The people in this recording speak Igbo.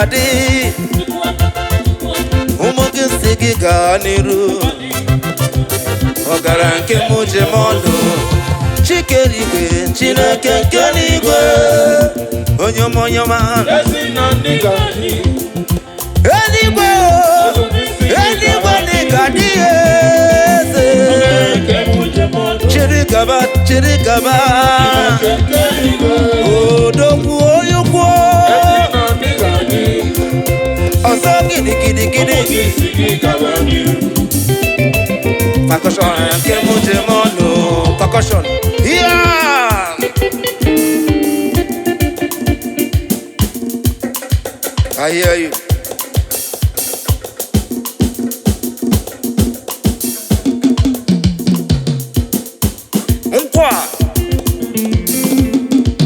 ga-adị. Ụmụ gị si gị gaa n'iru. Ọgara nke m ji m ọnụ. Chikeligwe, Chineke nke n'igwe. Onye ọma, onye ọma. Eluigwe o, eluigwe na ị ga-adị eze. Chiri gaba, chiri gaba. Odogwu onye ukwu. Ọzọ gidi gidi gidi. Percussion nke m ji m ọnụ. Percussion. Yeah! I hear you.